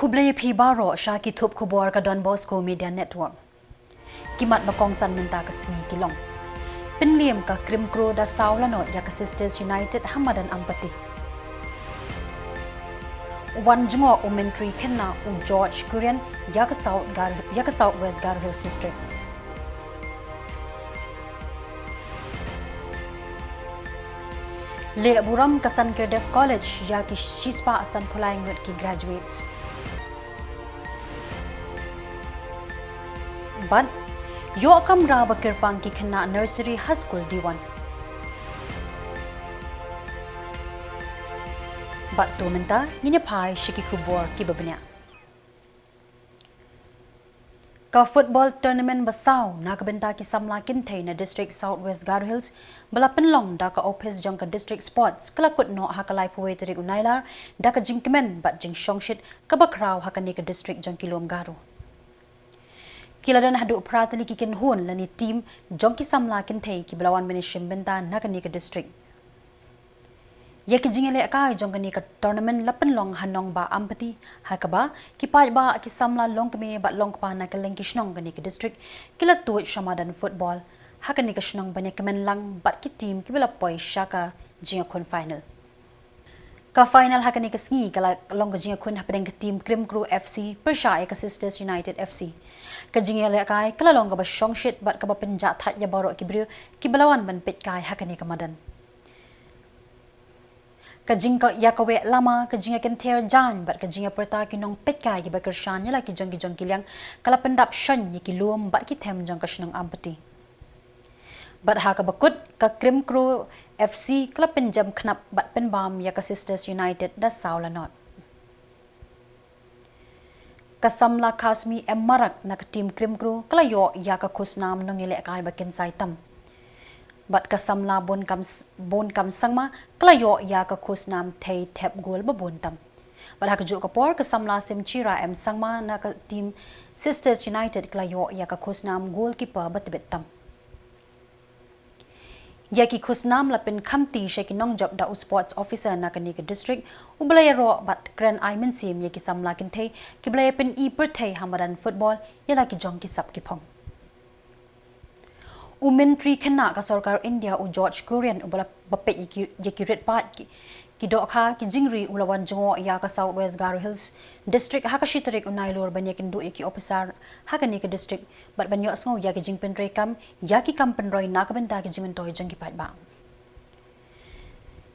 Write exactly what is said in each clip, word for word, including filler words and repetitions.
Khublei ïa phi baroh sha ki thup khubor ka Don Bosco Media Network. Ki mat ba kongsan mynta ka sngi ki long: Pynliem ka Krimkru da saw la not ïa ka Sisters United ha madan Ampati. Wan jngoh u Myntri khynnah u George Kurian ïa ka South Gar-, ïa ka South West Garo Hills District. Leh burom ka Sankirdev College ïa ki shispah sanphew lai ngut ki graduates. Bad ïoh kamra ba kyrpang ki khynnah nursery ha skul Diwan. Bad to mynta ngin ïa phai sha ki khubor kiba bniah. Ka football tournament ba saw na ka bynta ki samla kynthei na District South West Garo Hills ba la pynlong da ka ophis jong ka District Sports ka la kut noh ha ka laiphew wei tarik u Nailar da ka jingkmen bad jingshongshit kaba khraw ha kane ka district jong ki lum Garo. Ki la don haduh phra tylli ki kynhun lane team jong ki samla kynthei kiba la wan ban ïashim bynta na kane ka district. Ïa ki jingïalehkai jong kane ka tournament la pynlong ha nongbah Ampati, ha kaba ki paidbah, ki samla longkmie bad longkpa na kylleng ki shnong kane ka district ki la tuid sha madan football ha kane ka shnong ban ïakmen lang bad ki team kiba la poi sha ka jingïakhun final. Ka final ha kane ka sngi ka la long ka jingïakhun hapdeng ka team Krimkru F C pyrshah ïa ka Sisters United F C. Ka jingïalehkai ka la long kaba shongshit bad kaba pynjahthait ïa baroh ki briew kiba la wan ban peitkai ha kane ka madan. Ka jingïakaweh lama, ka jingïakynther jaiñ bad ka jingïapyrta ki nongpeitkai kiba kyrshan ïa la ki jong ki jong ki liang ka la pyndap shon ïa ki lum bad ki them jong ka shnong Ampati. Bad ha kaba kut, ka Krimkru F C ka la pynjem khnap bad pynbam ïa ka Sisters United da saw la not. Ka samla Khasmi M Marak na ka team Krimkru ka la ïoh ïa ka khusnam nongïalehkai ba kynsai tam. Bad ka samla Bonkam S-, Bonkam Sangma ka la ïoh ïa ka khusnam thei thep gol ba bun tam. Bad ha kajuh ka por ka samla Simchira M Sangma na ka team Sisters United ka la ïoh ïa ka khusnam goalkeeper ba tbit tam. Ïa ki khusnam la pynkhamti sha ki nongjop da u sports officer na kane ka district, uba la ïaroh bad kren ai mynsiem ïa ki samla kynthei kiba la ïapyni pyrthei ha madan football ïa la ki jong ki sap ki phong. U Myntri khynnah ka sorkar India u George Kurian uba la ba peit ïa ki, ïa ki rit paid ki, ki dohkha, ki jingri u la wan jngoh ïa ka South West Garo Hills District ha ka shi tarik u Nailur ban ïakynduh ïa ki ophisar ha kane ka district bad ban ïohsngew ïa ki jingpyntreikam ïa ki kam pynroi na ka bynta ki jingmyntoi jong ki paidbah.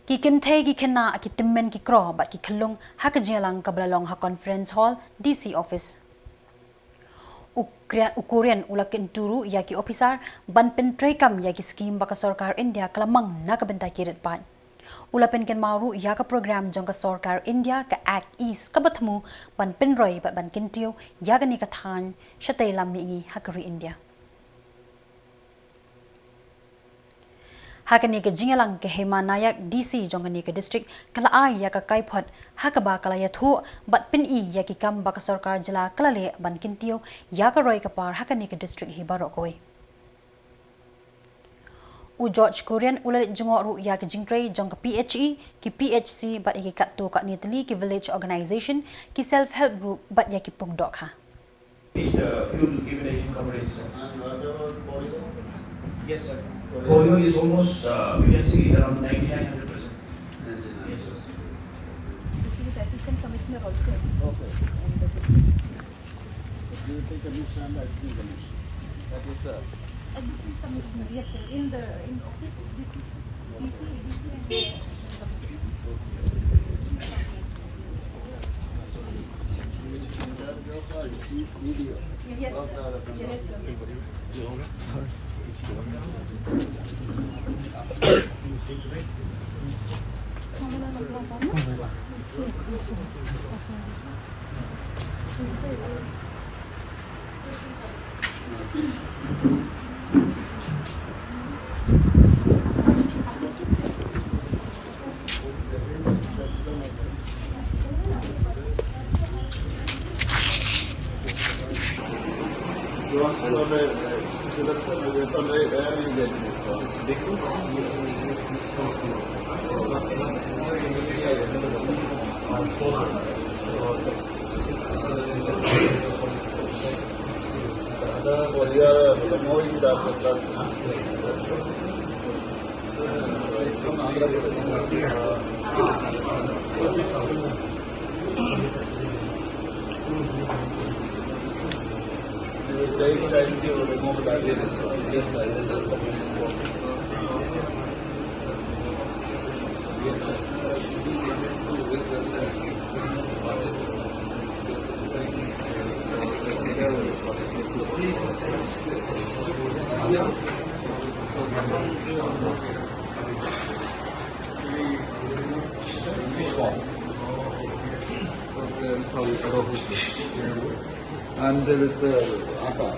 Ki kynthei, ki khynnah, ki tymmen, ki kro bad ki khyllung ha ka jingïalang kaba la long ha Conference Hall, D C Office. U Kurian, u Kurian u la kyntu ruh ïa ki ophisar ban pyntreikam ïa ki skim ba ka sorkar India ka la mang na ka bynta ki rit paid. U la pynkynmaw ruh ïa ka program jong ka sorkar India ka Act East kaba thmu ban pynroi bad ban kyntiew ïa kane ka thaiñ shatei lam mihngi ha ka ri India. Ha kane ka jingïalang ka Hema Nayak, D C jong kane ka district, ka la ai ïa ka kaiphod ha kaba ka la ïathuh bad pyni ïa ki kam ba ka sorkar jylla ka la leh ban kyntiew ïa ka roi ka par ha kane ka district hi baroh kawei. U George Kurian u la leit jngoh ruh ïa ka jingtrei jong ka P H E, ki P H C bad ïa ki katto katne tylli ki village organization, ki self help group bad ïa ki pung dohkha. Reached, uh, full immunization coverage, sir. And what about polio? Yes, sir. Polio? Polio is almost, uh, we can see it around ninety-nine, hundred percent. Ninety-nine. Yes, sir. This is Assistant Commissioner also. Okay. And the Deputy Commissioner and Assistant Commissioner. That is, uh, Assistant Commissioner, yes, sir. In the, in office, this is D C, D C and the Assistant Commissioner. Yes, sir. Yes, sir. Sorry. And there is the atta.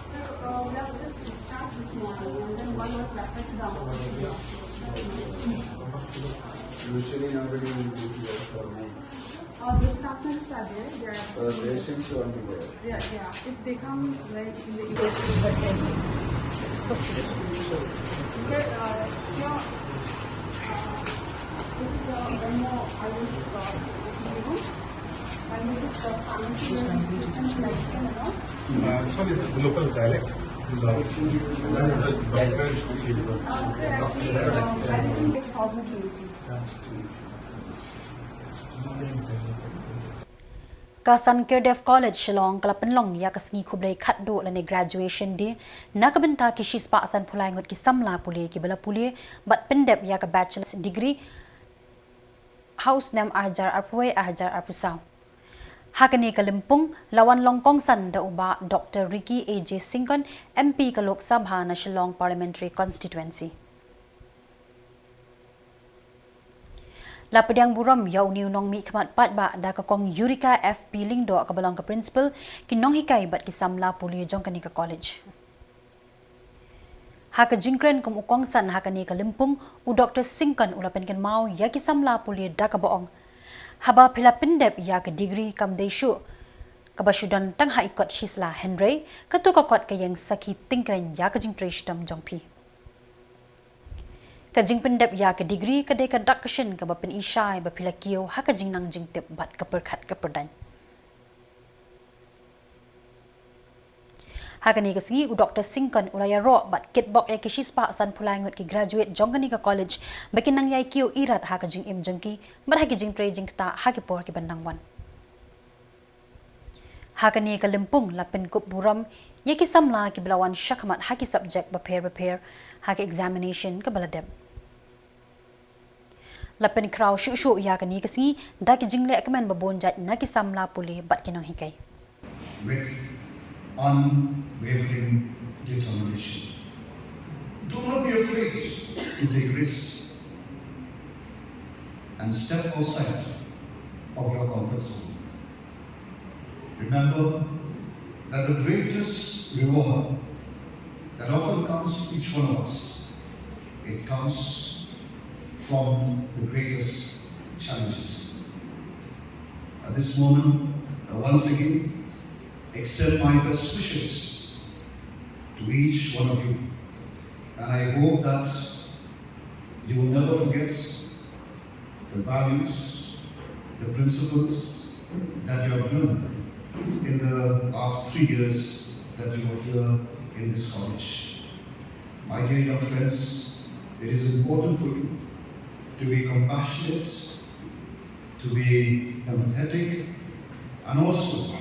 So, uh, we have just discharged this morning, and then one was referred to the outpatient hospital. Usually nobody will be here for me. Uh, the staff nurses are there. They are. Uh, patients will be there. Yeah, yeah. If they come, like, in the evening. Sir, uh, yeah, uh, this is, uh, one more I will, uh, you know, and this is the pharmacy where we prescription medicine and all. Uh, this one is the local dialect. This is our doctor's chamber. Uh, sir, actually, uh, I think it's thousand twenty. Ka Sankardev College Shillong ka la pynlong ïa ka sngi khublei khatduh lane graduation day na ka bynta ki shispah sanphew lai ngut ki samla pule kiba la pule bad pyndep ïa ka bachelor's degree ha u snem ar hajar arphew wei ar hajar arphew saw. Ha kane ka lympung la wan long kongsan da u Bah Doctor Ricky A J Syngkon, M P ka Lok Sabha na Shillong Parliamentary Constituency. La pdiang burom ïa une u nongmihkhmat paidbah da ka Kong Yurika F P Lyngdoh kaba long ka principal, ki nonghikai bad ki samla pule jong kane ka college. Ha ka jingkren kum u kongsan ha kane ka lympung, u Doctor Syngkon u la pynkynmaw ïa ki samla pule da kaba ong, haba phi la pyndep ïa ka degree kam dei shuh kaba shu don tang ha i kot shisla, hynrei kato ka kot ka ïeng sakhi tyngkrein ïa ka jingtrei shitom jong phi. Ka jingpyndep ïa ka degree ka dei ka dak ka shin kaba pyni shai ba phi la kiew ha ka jingnang jingtip bad ka pyrkhat ka pyrdaiñ. Ha kane ka sngi u Doctor Syngkon u la ïaroh bad kitbok ïa ki shispah sanphew lai ngut ki graduate jong kane ka college ba kin nang ïai kiew irat ha ka jingim jong ki bad ha ki jingtrei jingktah ha ki por kiban nang wan. Ha kane ka lympung la pynkup burom ïa ki samla kiba la wan shakhmat ha ki subject bapher bapher ha ka examination kaba la dep. La pynkhraw shuh shuh ïa kane ka sngi da ki jingleh kmen ba bun jait na ki samla pule bad ki nonghikai. With unwavering determination. Do not be afraid to take risks and step outside of your comfort zone. Remember that the greatest reward that often comes to each one of us, it comes from the greatest challenges. At this moment, I once again extend my best wishes to each one of you, and I hope that you will never forget the values, the principles that you have learned in the last three years that you were here in this college. My dear young friends, it is important for you to be compassionate, to be empathetic, and also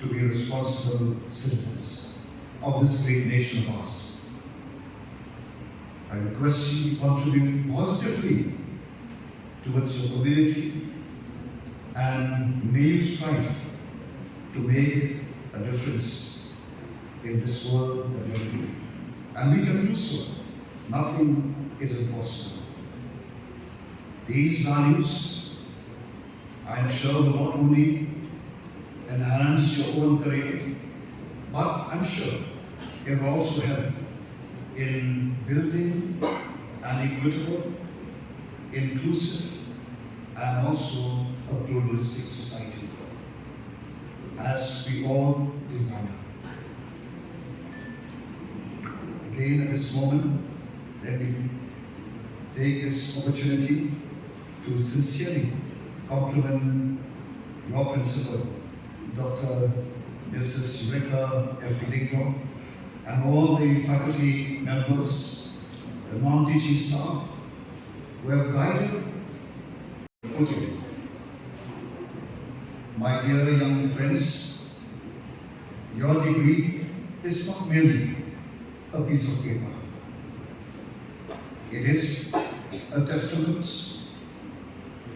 to be responsible citizens of this great nation of ours. I request you to contribute positively towards your community, and may you strive to make a difference in this world that we live in. And we can do so. Nothing is impossible. These values, I'm sure, will not only enhance your own career, but I'm sure it will also help in building an equitable, inclusive, and also a pluralistic society, as we all desire. Again, at this moment, let me take this opportunity to sincerely compliment your principal, Doctor Missus Eureka F. P. Lyngdoh, and all the faculty members, the non-teaching staff who have guided, put it. My dear young friends, your degree is not merely a piece of paper. It is a testament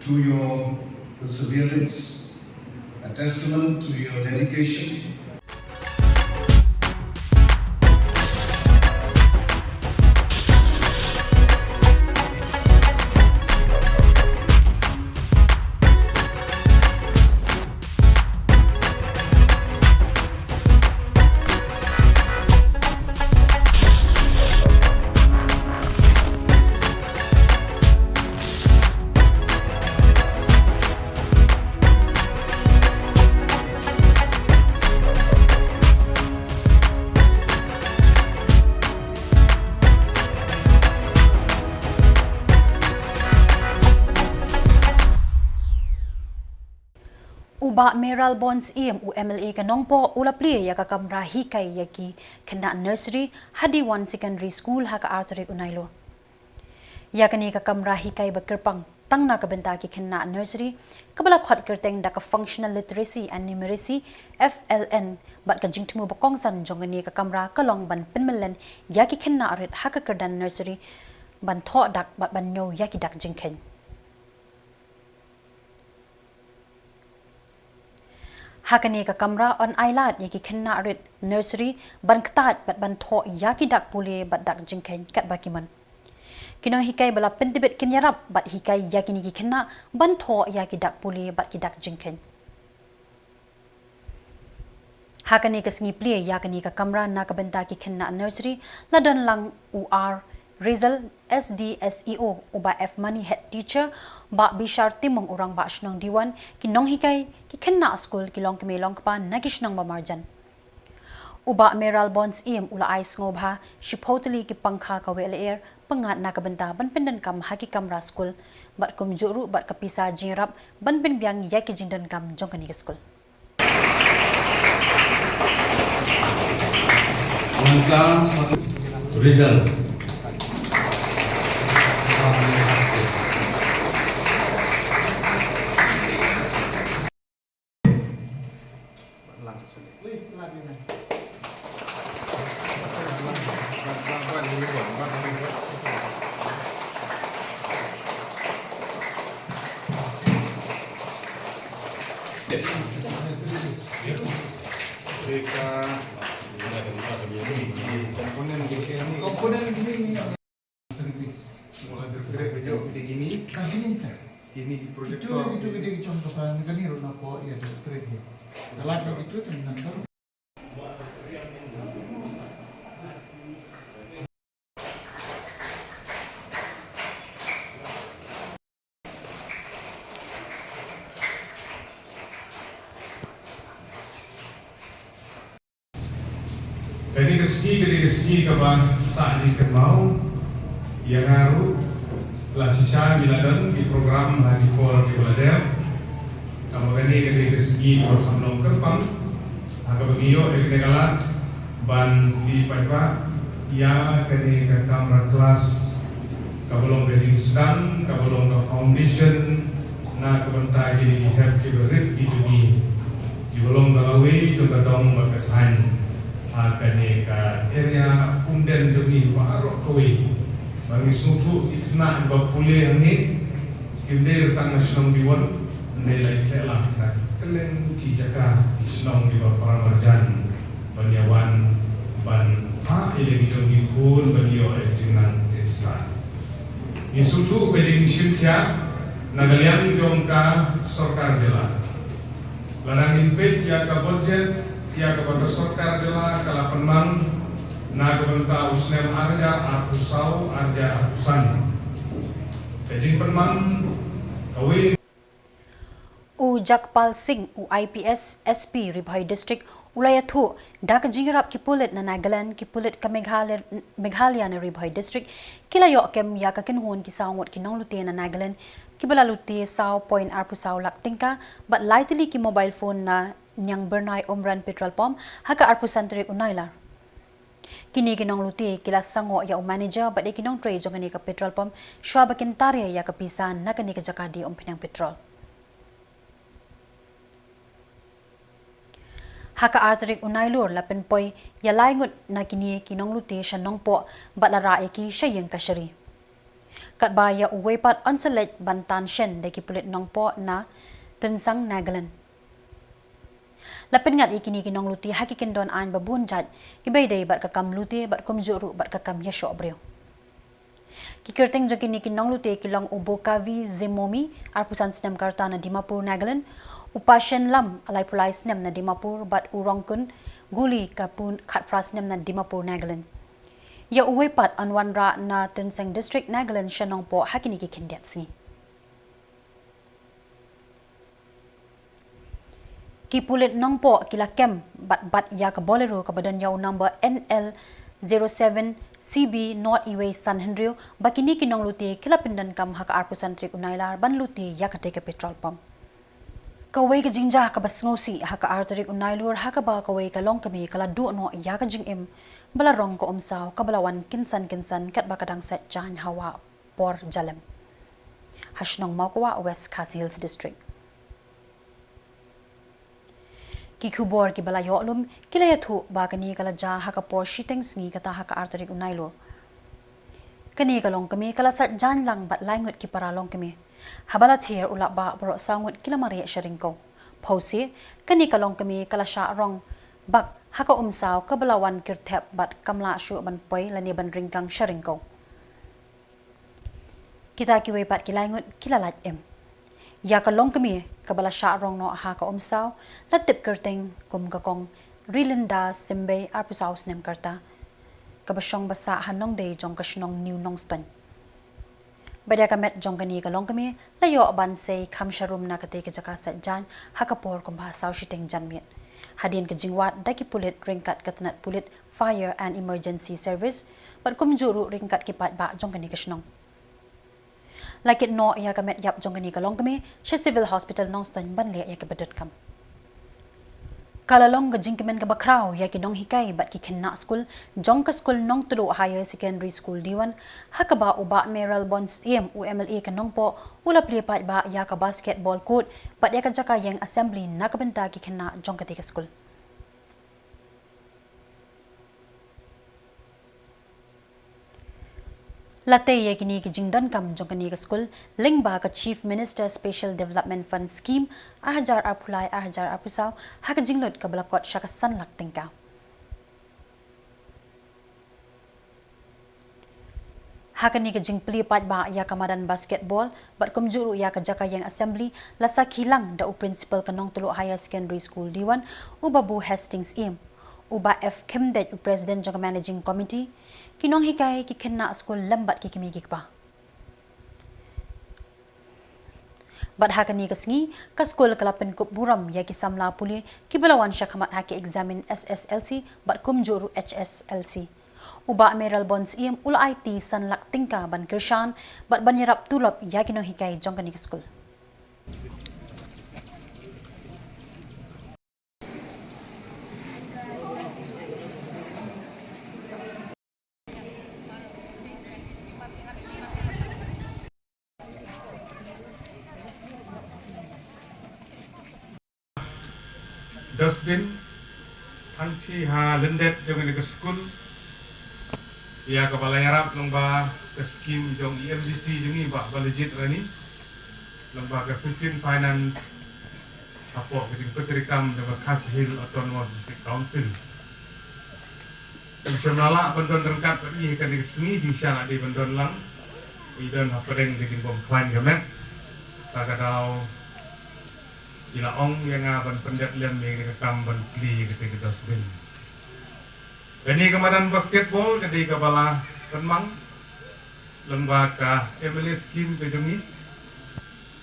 to your perseverance, a testament to your dedication. U Bah Mayralborn Syiem, u M L A ka Nongpoh, u la plie ïa ka kamra hikai ïa ki khynnah nursery ha Diwan Secondary School ha ka ar tarik u Nailur. Ïa kane ka kamra hikai ba kyrpang tang na ka bynta ki khynnah nursery, kaba la khot kyrteng da ka Functional Literacy and Numeracy, F L N, bad ka jingthmu ba kongsan jong kane ka kamra ka long ban pynmlien ïa ki khynnah rit ha ka kyrdan nursery ban thoh dak bad ban ñiew ïa ki dak jingkheiñ. Ha kane ka kamra yn ailad ïa ki khynnah rit nursery ban ktait bad ban thoh ïa ki dak pule bad dak jingkheiñ katba ki mon. Ki nonghikai ba la pyntbit kin ïarap bad hikai ïa kine ki khynnah ban thoh ïa ki dak pule bad ki dak jingkheiñ. Ha kane ka sngi plie ïa kane ka kamra na ka bynta ki khynnah nursery, la don lang u R Rizal, S D S E O, u Bah F Mani, Head Teacher, Bah Bishar Timung, u Rangbah Shnong Diwan, ki nonghikai, ki khynnah skul, ki longkmie longkpa na ki shnong ba marjan. U Bah Mayralborn Syiem u la ai sngewbha shiphew tylli ki pangkha kawei lyer pyngngad na ka bynta ban pyndonkam ha ki kamra skul, bad kumjuh ruh bad ka pisa jingïarap ban pynbiang ïa ki jingdonkam jong kane ka skul. Rizal. Komponen gini. Kini project. Itu, itu kita kicom tu kan, kani runa ko ia tu kredit. Kalau itu tu nanti. Kane ka sngi, kane ka sngi kaba sah jingkynmaw ïa nga ruh, la shisha ngi la don ki program ha ki por kiba la dep. Kaba kane, kane ka sngi kaba kham long kyrpang, ha kaba ngi ïoh ïa kane ka lad ban plie paidbah ïa kane ka kamra klas, kaba long ka jingsdang, kaba long ka foundation na ka bynta kine ki hep kiba rit ki jong ngi, kiba long ka lawei jong ka dong bad ka thaiñ ha kane ka area Umden jong ngi baroh kawei. Ba ngi sngewthuh ki khynnah ba pule hangne kim dei tang na shnong Diwan, hynrei la ïa khleh lang na kylleng ki jaka, ki shnong kiba para marjan ban ïa wan ban phah ïa la ki jong ki khun ban ïoh ïa ka jingnang jingstad. Ngi sngewthuh ba jingshim khia Na ka liang jong ka sorkar jylla, lada ngin peit ïa ka budget ïa kaba ka sorkar jylla ka la pynmang na ka bynta u snem ar hajar arphew saw ar hajar arphew san, ka jingpynmang kawei. U Jagpal Singh, u I P S S P Ri Bhoi District, u la ïathuh, da ka jingïarap ki pulit na Nagaland, ki pulit ka Meghalaya, Meghalaya na Ri Bhoi District ki la ïoh kem ïa ka kynhun ki saw ngut ki nonglute na Nagaland kiba la lute saw point arphew saw lak tyngka bad lai tylli ki mobile phone na Niang Byrnai Umran Petrol Pump ha ka arphew san tarik u Nailar. Kine ki nonglute ki la sangeh ïa u manager bad ïa ki nongtrei jong kane ka petrol pump shuwa ba kin tare ïa ka pisa na kane ka jaka die umpynïang petrol. Ha ka ar tarik u Nailur la pynpoi ïa lai ngut na kine ki nonglute sha Nongpoh bad la rah ïa ki sha ïing kashari. Katba ïa uwei pat yn sa leit ban tan shen da ki pulit Nongpoh na Tuensang, Nagaland. La pynngat ïa kine ki nonglute ha ki kyndon aiñ ba bun jait kiba ïadei bad ka kam lute bad kumjuh ruh bad ka kam ïashoh briew. Ki kyrteng jong kine ki nonglute ki long u Bokavi Zemomi, arphew san snem ka rta, na Dimapur, Nagaland, u Pashen Lam, laiphew lai snem, na Dimapur, bad u Rongkun Guli, ka pun khatphra snem, na Dimapur, Nagaland. Ïa uwei pat yn wanrah na Tuensang District, Nagaland sha Nongpoh ha kine ki khyndiat sngi. Ki pulit Nongpoh ki la kem bad bat ïa ka Bolero kaba don ïa u number N L zero seven C B nought uwei san hynriew ba kine ki nonglute ki la pyndonkam ha ka arphew san tarik u Nailar ban lute ïa kata ka petrol pump. Kawei ka jingjia kaba sngewsih ha ka ar tarik u Nailur ha kaba kawei ka longkmie ka la duh noh ïa ka jingim ba la rong ka umsaw kaba la wan kynsan kynsan katba ka dang sait jaiñ ha wah por jalem ha shnong Mawkwa, West Khasi Hills District. Ki khubor kiba la ïoh lum ki la ïathuh ba kane ka la jia ha ka por shiteng sngi kata ha ka ar tarik u Nailur. Kane ka longkmie ka la sait jaiñ lang bad lai ngut ki para longkmie. Haba la ther u la bah, baroh saw ngut ki la mareh sha ryngkew. Phewse, kane ka longkmie ka la shah rong bak ha ka umsaw kaba la wan kyrthep bad kam lah shuh ban poi lane ban ryngkang sha ryngkew. Kita kiwei pat ki lai ngut ki la lait im. Ïa ka longkmie kaba la shah rong noh ha ka umsaw la tip kyrteng kum ka Kong Rilinda Simbei, arphew saw snem ka rta, kaba shong ba sah ha nongdei jong ka shnong New Nongstoiñ. Bad ïa ka met jong kane ka longkmie la ïoh ban sei kham sharum na katei ka jaka sait jaiñ ha ka por kumba saw shiteng janmiet, hadien ka jingwad da ki pulit ryngkat ka tnat pulit Fire and Emergency Service bad kumjuh ruh ryngkat ki paidbah jong kane ka shnong. La kit noh ïa ka met ïap jong kane ka longkmie sha Civil Hospital Nongstoiñ ban leh ïa kaba donkam. Ka la long ka jingkmen kaba khraw ïa ki nonghikai bad ki khynnah skul jong ka skul Nongtluh Higher Secondary School Diwan, ha kaba u Bah Mayralborn Syiem, u M L A ka Nongpoh, u la plie paidbah ïa ka basketball court bad ïa ka jaka ïeng assembly na ka bynta ki khynnah jong katei ka skul. La tei ïa kine ki jingdonkam jong kane ka skul lyngba ka Chief Minister Special Development Fund Scheme ar hajar arphew lai ar hajar arphew saw ha ka jinglut kaba la kot sha ka san lak tyngka. Ha kane ka jingplie paidbah ïa ka madan basketball bad kumjuh ruh ïa ka jaka ïeng assembly la sakhi lang da u principal ka Nongtluh Higher Secondary School Diwan, u Babu Hastings Syiem, u Bah F Khymdeit, u president jong ka managing committee, ki nonghikai, ki khynnah skul lem bad ki kmie ki kpa. Bad ha kane ka sngi ka skul ka la pynkup burom ïa ki samla pule kiba la wan shakhmat ha ki eksamin S S L C bad kumjuh ruh H S L C. U Bah Mayralborn Syiem u la aiti san lak tyngka ban kyrshan bad ban ïarap tulop ïa ki nonghikai jong kane ka skul. Dustbin, tang shi ha lyndet jong kane ka skul, ïa kaba la ïarap lyngba ka skim jong E M D C jong ngi, Bah Balajied Rani, lyngba ka fifteen Finance, hapoh ka jingpyntreikam jong ka Khasi Hills Autonomous District Council. Ym shym la lah ban don ryngkat bad ngi ha kane ka sngi, jingshisha la dei ban don lang. Ngi don hapdeng ka jingbym khlaiñ ka met. Sa ka daw ki la ong ïa nga ban pyndep lem ïa ka kam ban plie ïa kata ka dustbin. Kane ka madan basketball ka dei kaba la pynmang lyngba ka M L A scheme ka jong ngi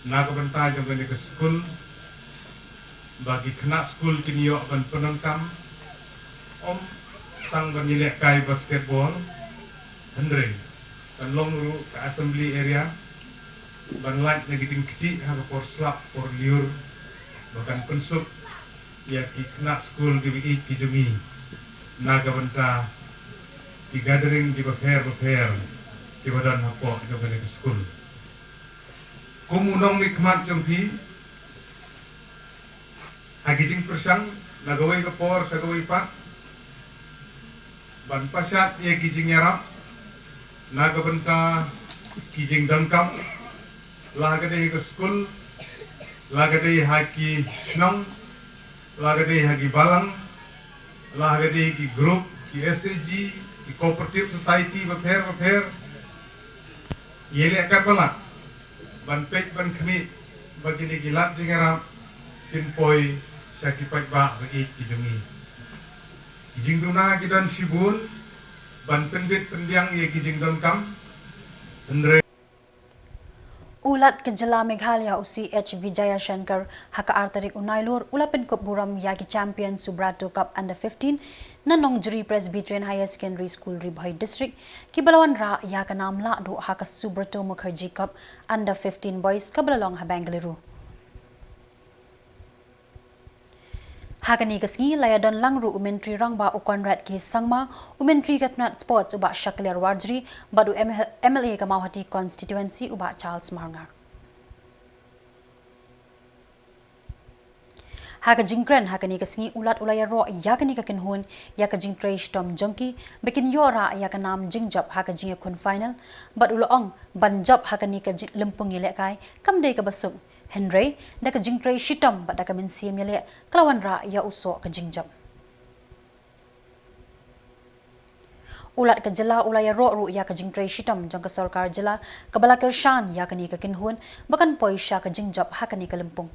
na ka bynta jong kane ka skul, ba ki khynnah skul kin ïoh ban pyndonkam, ym tang ban ïalehkai basketball, hynrei kan long ruh ka assembly area ban lait na ki jingktieh ha ka por slap por lyiur, ba kan pynsuk ïa ki khynnah skul kiba ïeit ki jong ngi na ka bynta ki gathering kiba pher bapher kiba don hapoh jong kane ka skul. Kum u nongmihkhmat jong phi, ha ki jingpyrshang na kawei ka por sha kawei pat, ban pashat ïa ki jingïarap na ka bynta ki jingdonkam, la ka dei ha ka skul, la ka dei ha ki shnong, la ka dei ha ki balang, la ka dei ki group, ki S H G, ki cooperative society bapher bapher. Ïaleh katba lah ban peit ban khmih ba kine ki lad jingïarap kin poi sha ki paidbah ba ïeit ki jong ngi. Ki jingduna ki don shibun ban pynbit pynbiang ïa ki jingdonkam, hynrei U Lat ka Jylla Meghalaya, u C H Vijayashankar, ha ka ar tarik u Nailur u la pynkup burom ïa ki champion Subrato Cup Under fifteen na Nongjri Presbyterian Higher Secondary School, Ri Bhoi District, kiba la wanrah ïa ka nam lah duh ha ka Subrato Mukherjee Cup Under fifteen Boys kaba la long ha Bengaluru. Ha kane ka sngi la ïadon lang ruh u Myntri Rangbah u Conrad K Sangma, u Myntri ka tnat Sports u Bah Shakliar Warjri, bad u M L A ka Mawhati Constituency u Bah Charles Marngar. Ha ka jingkren ha kane ka sngi, u Lat u la ïaroh ïa kane ka kynhun ïa ka jingtrei shitom jong ki ba kin ïoh rah ïa ka nam jingjop ha ka jingïakhun final, bad u la ong ban jop ha kane ka ji-, lympung ïalehkai kam dei kaba suk, hynrei da ka jingtrei shitom bad da ka mynsiem ïaleh ka la wanrah ïa u soh ka jingjop. U Lat ka Jylla u la ïaroh ruh ïa ka jingtrei shitom jong ka Sorkar Jylla kaba la kyrshan ïa kane ka kynhun ba kan poi sha ka jingjop ha kane ka lympung.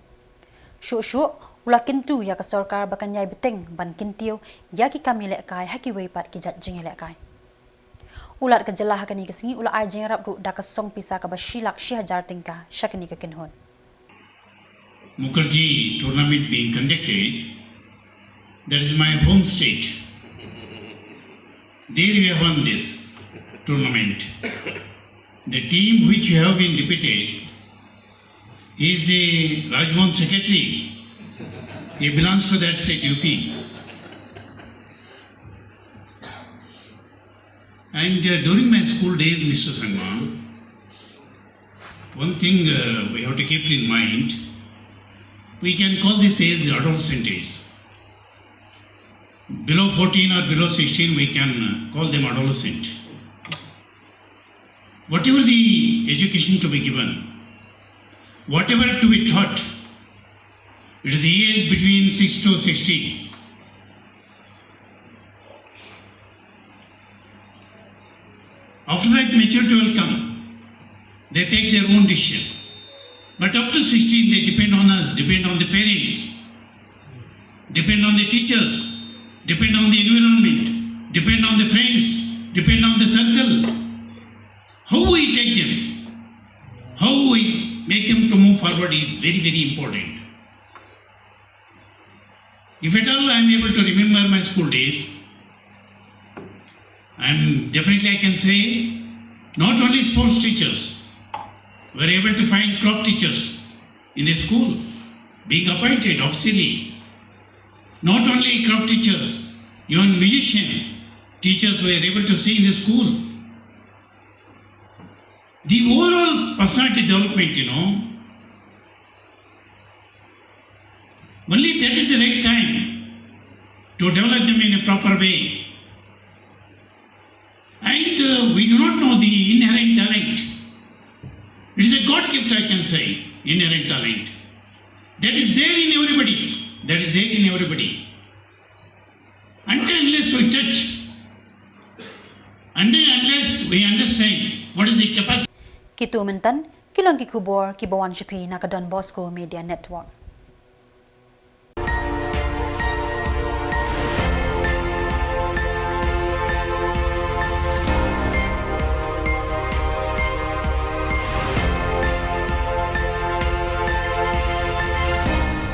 Shuh shuh u la kyntu ïa ka sorkar ba kan ïai bteng ban kyntiew ïa ki kam ïalehkai ha kiwei pat ki jait jingïalehkai. U Lat ka Jylla ha kane ka sngi u la ai jingïarap ruh da ka song pisa kaba shi lak shi hajar tyngka sha kane ka kynhun. Mukherjee tournament being conducted, that is my home state. There we have won this tournament. The team which you have been depicted is the Rajbhavan secretary. He belongs to that state, U P. And uh, during my school days, Mister Sangma, one thing uh, we have to keep in mind, we can call this age adolescent age. Below fourteen or below sixteen, we can uh, call them adolescent. Whatever the education to be given, whatever to be taught, it is the age between six to sixteen. After that, maturity will come. They take their own decision. But up to sixteen, they depend on us, depend on the parents, depend on the teachers, depend on the environment, depend on the friends, depend on the circle. How we take them, how we make them to move forward is very, very important. If at all I am able to remember my school days, I am definitely, I can say, not only sports teachers were able to find craft teachers in the school being appointed officially. Not only craft teachers, even musician teachers were able to see in the school. The overall personality development, you know, only that is the right time to develop them in a proper way. And uh, we do not know the inherent talent. It is a God gift, I can say, inherent talent. That is there in everybody. That is there in everybody. Until unless we touch, until unless we understand what is the capacity. Kitu mentan Ki long ki khubor kiba wan sha phi na ka Don Bosco Media Network.